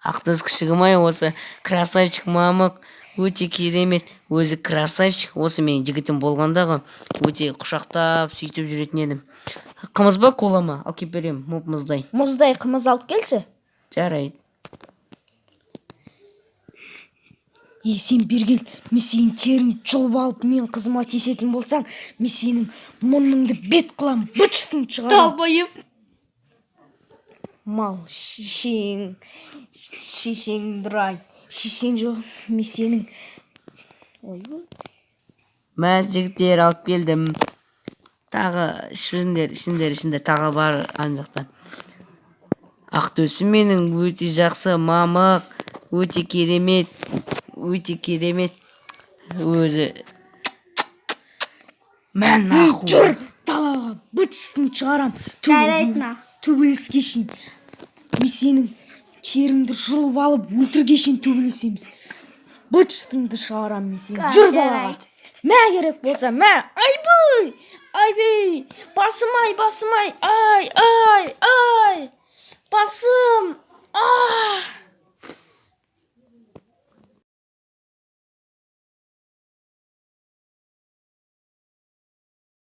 Ақтөс күшігім ай, осы красавчик мамық өте керемет, өзі красавчик. Осы менің жігітім болғанда ғой, өте құшақтап сөйтіп жүретін едім. Қымыз ба, кола ма? Алып келіп беремін мұп мұздай. Мұздай қымыз алып келші. Жарайды. Е, сен бері кел, мен сенің теріңді жұлып алып, мен қызыма тиісетін болсаң, мен сенің мұрныңды бет қылам, быт-шытын шығарам. Долбоеб. Мал, шешең, шешеңді ұрайын. Шешең жоқ, мен сенің. Ойбай. Мә, жігіттер, алып келдім. Тағы ішіңдер, ішіңдер, ішіңдер, тағы бар ана жақта. Ақтөсім менің өте жақсы мамық, өте керемет, өте керемет. Өзі. Мә, нахуй. Жүр далаға, быт-шытын шығарам. Жарайды, на. Төбелеске шейін. Мен сенің теріңді жұлып алып, өлтірге шейін төбелесеміз. Быт-шытыңды шығарам мен сенің. Жүр далаға. Жарайды. Мә, керек болса, мә. Айбай, айбай, басым ай, басым ай, ай, ай, ай, басым, а.